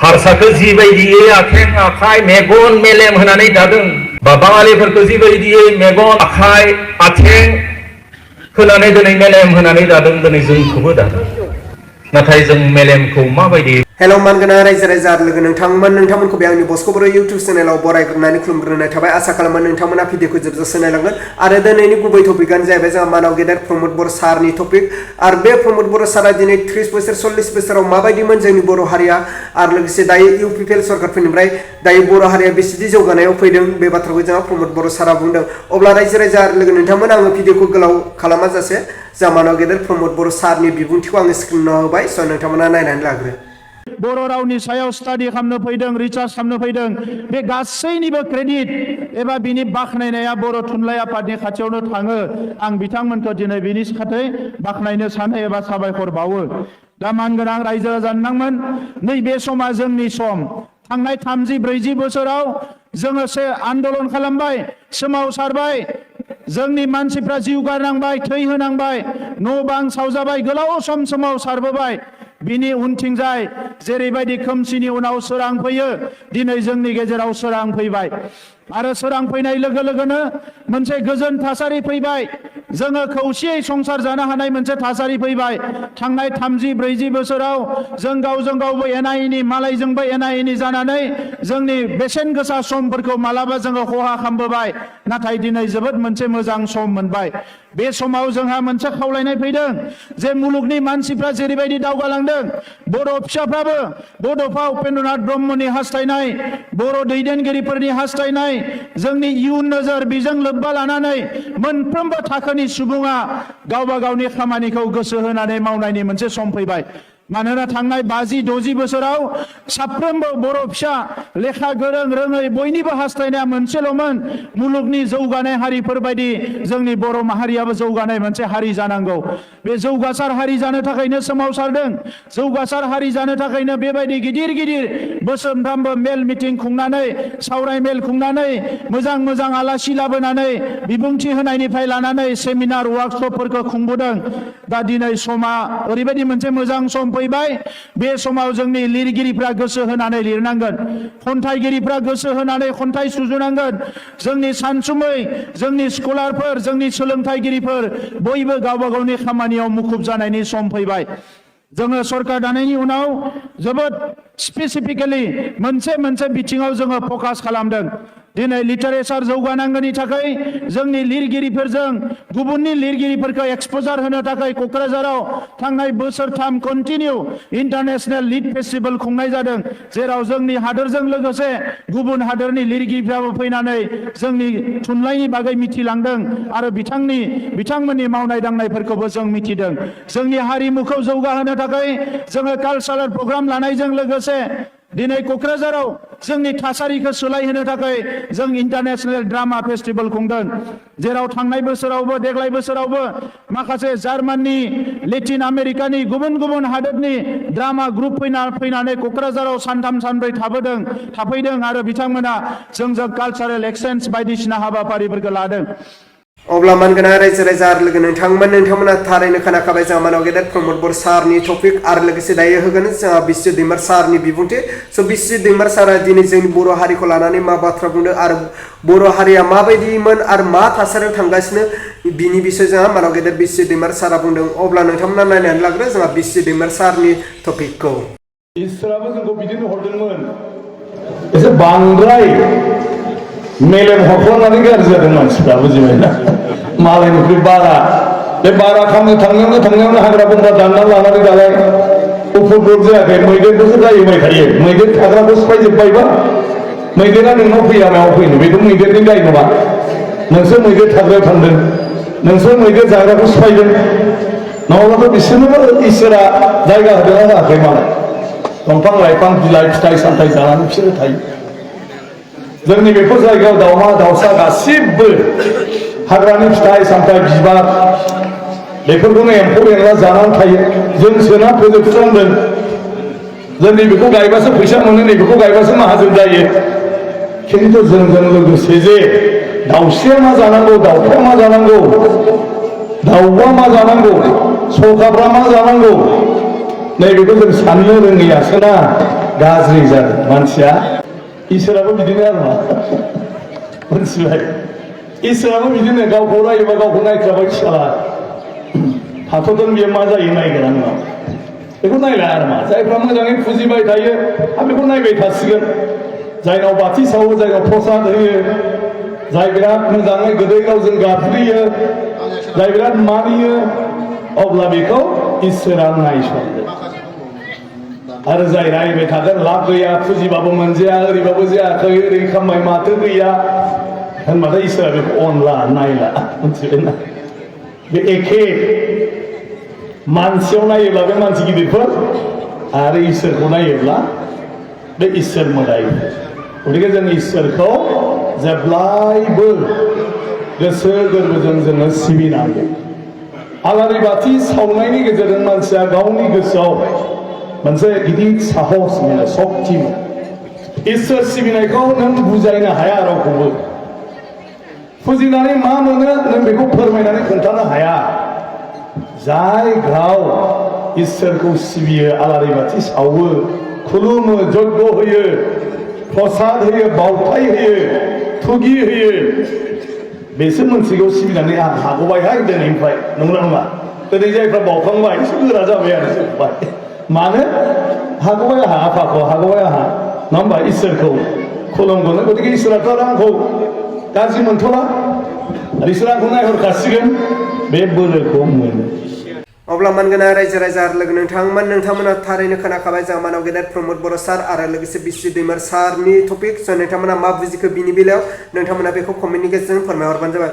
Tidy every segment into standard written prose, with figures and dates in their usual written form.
हारसाखौ जिबायदियै आथें आखाइ मेगन मेलेम होनानै दादों बा बाङालिफोरखौ जिबायदियै मेगन आखाइ आथें होनानै दिनै मेलेम होनानै दादों दिनै जोंखौबो दादों नाथाय जों मेलेमखौ माबायदि हेल' मानगोनां रायजो राजा लोगो नोंथांमोनखौ बे आंनि बस्क' बर' इउटुब चेनेलाव बरायग्रोनानै खुलुमग्रोनाय थाबाय आसा खालामो नोंथांमोना भिडिअखौ जोबजासे नायलांगोन आरो दिनैनि गुबै टपिकआनो जाहैबाय जोंहा मानाव गेदेर प्रमद बर' सारनि टपिक आरो बे प्रमद बर' सारा दिनै 30 बोसोर 40 बोसोराव माबायदिमोन जोंनि बर' हारिया आरो लोगोसे दायो इउपिपिएल सरकारफोरनिफ्राय दायो बर' हारिया बेसेदि जौगानायाव फैदों बे बाथ्राखौ जोंहा प्रमद बर' सारा बुंदों अब्ला रायजो राजा लोगो नोंथांमोन आङो भिडिअखौ गोलाव खालामा जासे जोंहा मानाव गेदेर प्रमद बर' सारनि बिबुंथिखौ आङो स्क्रिनाव होबाय स' नोंथांमोना नायनानै लाग्रो बर' रावनि सायाव स्टाडि खालामनो फैदों रिसार्च खालामनो फैदों बे गासैनिबो क्रेडिट एबा बिनि बाख्नायनाया बर' थुनलाइ आफादनि खाथियावनो थाङो आं बिथांमोनखौ दिनै बिनि खाथै बाख्नायनो सानो एबा साबायखर बावो दा मानगोनां रायजो राजा नोंथांमोन नैबे समा जोंनि सम थांनाय 30-40 बोसोराव जोङो आन्दोलन खालामबाय सोमावसारबाय जोंनि मानसिफ्रा जिउ गारनांबाय थै होनांबाय न' बां सावजाबाय गोलाव सम सोमावसारबोबाय बिनि उनथिंजाय जेरैबायदि खोमसिनि उनाव सोरां फैयो दिनै जोंनि गेजेराव सोरां फैबाय आरो सोरां फैनाय लोगो लोगोनो मोनसे गोजोन थासारि फैबाय जोङो खौसेयै संसार जानो हानाय मोनसे थासारि फैबाय थांनाय 30-40 बोसोराव जों गावजों गावबो एना एनि मालायजोंबो एना एनि जानानै जोंनि बेसेन गोसा समफोरखौ मालाबा जोङो खहा खालामबोबाय नाथाय दिनै जोबोद मोनसे मोजां सम मोनबाय बे समाव जोंहा मोनसे खावलायनाय फैदों जे मुलुगनि मानसिफ्रा जेरैबायदि दावगालांदों बर' फिसाफ्राबो बड'फा उपेन्द्रनाथ ब्रह्मनि हास्थायनाय बर' दैदेनगिरिफोरनि हास्थायनाय जोंनि इयुन नोजोर बेजों लोब्बा लानानै मोनफ्रोमबो थाखोनि सुबुङा गावबा गावनि खामानिखौ गोसो होनानै मावनायनि मोनसे सम फैबाय मानोना थांनाय 50-60 बोसोराव साफ्रोमबो बर' फिसा लेखा गोरों रोङै बयनिबो हास्थायनाया मोनसेल'मोन मुलुगनि जौगानाय हारिफोर बायदि जोंनि बर' माहारियाबो जौगानाय मोनसे हारि जानांगौ बे जौगासार हारि जानो थाखायनो सोमावसारदों जौगासार हारि जानो थाखायनो बेबायदि गिदिर गिदिर बोसोरफ्रामबो मेल मिटिं खुंनानै सावराय मेल खुंनानै मोजां मोजां आलासि लाबोनानै बिबुंथि होनायनिफ्राय लानानै सेमिनार वार्कशपफोरखौ खुंबोदों दा दिनै समा ओरैबायदि मोनसे मोजां सम फैबाय बे समाव जोंनि लिरगिरिफ्रा गोसो होनानै लिरनांगोन खन्थाइगिरिफ्रा गोसो होनानै खन्थाइ सुजुनांगोन जोंनि सानसुमै जोंनि स्कलारफोर जोंनि सोलोंथाइगिरिफोर बयबो गावबा गावनि खामानियाव मुखुब जानायनि सम फैबाय जोङो सरकार दानायनि उनाव जोबोद स्पेसिफिकेलि मोनसे बिथिङाव जोङो फकास खालामदों दिनै लिटारेचार जौगानांगौनि थाखाय जोंनि लिरगिरिफोरजों गुबुननि लिरगिरिफोरखौ एक्सप'जार होनो थाखाय क'क्राझाराव थांनाय बोसोरथाम कन्टिनिउ इन्टारनेशनेल लिट फेस्टिभेल खुंनाय जादों जेराव जोंनि हादोरजों लोगोसे गुबुन हादोरनि लिरगिरिफ्राबो फैनानै जोंनि थुनलाइनि बागै मिथिलांदों आरो बिथांमोननि मावनाय दांनायफोरखौबो जों मिथिदों जोंनि हारिमुखौ जौगाहोनो थाखाय जोङो कालचारेल प्रग्राम लानायजों लोगोसे दिनै क'क्राझाराव जोंनि थासारिखौ सोलायहोनो थाखाय जों इन्टारनेशनेल ड्रामा फेस्टिभेल खुंदों जेराव थांनाय बोसोरावबो देग्लाय बोसोरावबो माखासे जार्माननि लेटिन आमेरिकानि गुबुन गुबुन हादोरनि ड्रामा ग्रुप फैनानै क'क्राझाराव सानथाम सानब्रै थाफैदों आरो बिथांमोना जोंजों कालचारेल एक्सचेन्ज बायदिसिना हाबाफारिफोरखौ लादों अब्ला मानगोनां रायजो राजा आरो लोगो नोंथांमोना थारैनो खोनाखाबाय जोंहा मानाव गेदेर प्रमद बर' सारनि टपिक आरो लोगोसे दायो होगोन जोंहा बिस्व दैमार सारनि बिबुंथि स' बिस्व दैमार सारा दिनै जोंनि बर' हारिखौ लानानै मा बाथ्रा बुंदों आरो बर' हारिया माबायदिमोन आरो मा थासारियाव थांगासिनो बिनि बिसय जोंहा मानाव गेदेर बिस्व दैमार सारा बुंदों अब्ला नोंथांमोना नायनानै लाग्रो जोंहा बिस्व दैमार सारनि टपिकखौ इसोराबो जोंखौ बिदिनो हरदोंमोन एसे बांद्राय मेलेम हरफ्लांनानै गाज्रि जादों मानसिफ्रा बुजिबायना मालायनिख्रुइ बारा बे बारा खालामनो थांनायावनो हाग्रा बंग्रा दानना लानानै दालाय उपद्रब जायाखै मैदेरखौसो दायबाय थायो मैदेर थाग्राखौ सिफायजोब्बायबा मैदेरा नोंनाव फैया मायाव फैनो बेथ' मैदेरनि दाय नङा नोंसोर मैदेर थाग्रायाव थांदों नोंसोर मैदेर जाग्राखौ सिफायदों नङाब्लाथ' बिसोरनोबो इसोरा जायगा होदोंना होआखै मालाय दंफां लाइफां बिलाइ फिथाइ सामथाइ जानानै बिसोरो थायो जोंनि बेफोर जायगायाव दाउमा दाउसा गासिबो हाग्रानि फिथाइ सामथाइ बिबार बेफोरखौनो एम्फौ एनला जानानै थायो जों सोना फोजोबस्रांदों जों नैबेखौ गायबासो फैसा मोनो नैबेखौ गायबासो माहाजोन जायो खिन्थु जोंजों लोगोसे जे दाउस्रिया मा जानांगौ दाउफ्रा मा जानांगौ दाउआ मा जानांगौ सखाफ्रा मा जानांगौ नैबेखौ जों साननो रोङैयासोना गाज्रि जादों मानसिया इसोराबो बिदिनो आरो मा मोनथिबाय इसोराबो बिदिनो गावखौ नायोबा गावखौ नायखाबाय फिसाला थाथ'दों बियो मा जायो नायगोन आंनाव बेखौ नायला आरो मा जायफ्रा मोजाङै फुजिबाय थायो आं बेखौ नायबाय थासिगोन जायनाव बाथि सावो जायनाव प्रसाद होयो जाय बिराद मोजाङै गोदै गावजों गाबज्रियो जाय बिराद मानियो अब्ला बेखौ इसोरा नायसनगोन आरो जाय नायबाय थागोन लाब गैया फुजिबाबो मोनजाया ओरैबाबो जायाखै ओरै खालामबाय माथो गैया होनबाथाय इसोरा बेखौ अनला नायला मोनथिबायना बे एखे मानसियाव नायोब्ला बे मानसि गिदिरफोर आरो इसोरखौ नायोब्ला बे इसोर मोदाय गतिके जों इसोरखौ जेब्लायबो गोसो गोरबोजों जोङो सिबिनांगौ आलारि बाथि सावनायनि गेजेरजों मानसिया गावनि गोसोआव मोनसे गिदिर साहस मोनो सक्ति मोनो इसोर सिबिनायखौ नों बुजायनो हाया रावखौबो फुजिनानै मा मोनो नों बेखौ फोरमायनानै खोन्थानो हाया जाय गाव इसोरखौ सिबियो आलारि बाथि सावो खुलुमो जग्य होयो प्रसाद होयो बावथाय होयो थुगि होयो बेसो मोनसेखौ सिबिनानै आं हागौबायहाय दिनैनिफ्राय नंगौना नङा दिनै जायफ्रा बावखांबाय एसे गोरा जाबाय आरो जोब्बाय मानो हागौबाय आंहा आफाखौ हागौबाय आंहा नङा होमबा इसोरखौ खुलुमगोन गतिके इसोराथ' आंखौ गाज्रि मोनथ'ला आरो इसोरा आंखौ नायहरखासिगोन बे बोलोखौ मोनो अब्ला मानगोना रायजो राजा आरो लोगो नोंथांमोना थारैनो खोनाखाबाय जोंहा मानाव गेदेर प्रमद बर' सार आरो लोगोसे बिसि दैमार सारनि टपिक नोंथांमोना मा बुजिखो बिनि बेलायाव नोंथांमोना बेखौ कमेन्टनि गेजेरजों फोरमायहरबानो जाबाय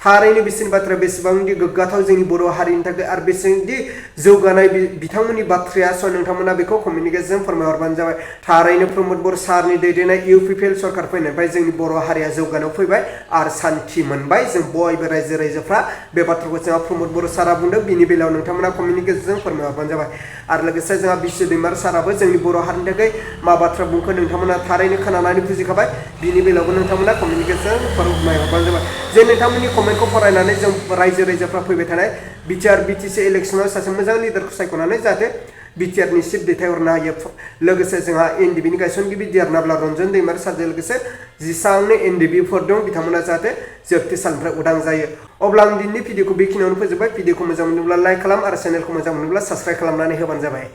थारैनो बिसोरनि बाथ्राया बेसेबांदि गोग्गाथाव जोंनि बर' हारिनि थाखाय आरो बेसेबांदि जौगानाय बिथांमोननि बाथ्राया नोंथांमोना बेखौ कमेन्टनि गेजेरजों फोरमायहरबानो जाबाय थारैनो प्रमद बर' सारनि दैदेननाय इउपिपिएल सरकार फैनायनिफ्राय जोंनि बर' हारिया जौगानायाव फैबाय आरो सान्थि मोनबाय जों बयबो रायजो राजाफ्रा बे बाथ्राखौ जोंहा प्रमद बर' सारा बुंदों बिनि बेलायाव नोंथांमोना कमेन्टनि गेजेरजों फोरमायहरबानो जाबाय आरो लोगोसे जोंहा बिसि दैमार साराबो जोंनि बर' हारिनि थाखाय मा बाथ्रा बुंखो नोंथांमोना थारैनो खोनानानै बुजिखाबाय बिनि बेलायावबो नोंथांमोना कमेन्टनि गेजेरजों फोरमायहरबानो जाबाय जे नोंथांमोननि कमेन्टखौ फरायनानै जों रायजो राजाफ्रा फैबाय थानाय बिटिआर बिटिसि इलेक्सनाव सासे मोजां लिडारखौ सायख'नानै जाहाथे बिटिआरनि सिट दैथायहरनो हायो लोगोसे जोंहा एनडिबिनि गायसनगिरि डिआर नाब्ला रन्जन दैमारि सारजों लोगोसे जेसेबांनो एनडिबिफोर दं बिथांमोना जाहाथे जोबथेसालिनिफ्राय उदां जायो अब्ला आं दिनैनि भिडिअखौ बेखिनियावनो फोजोबबाय भिडिअखौ मोजां मोनोब्ला लाइक खालाम आरो चेनेलखौ मोजां मोनोब्ला साबस्क्राइब खालामनानै होबानो जाबाय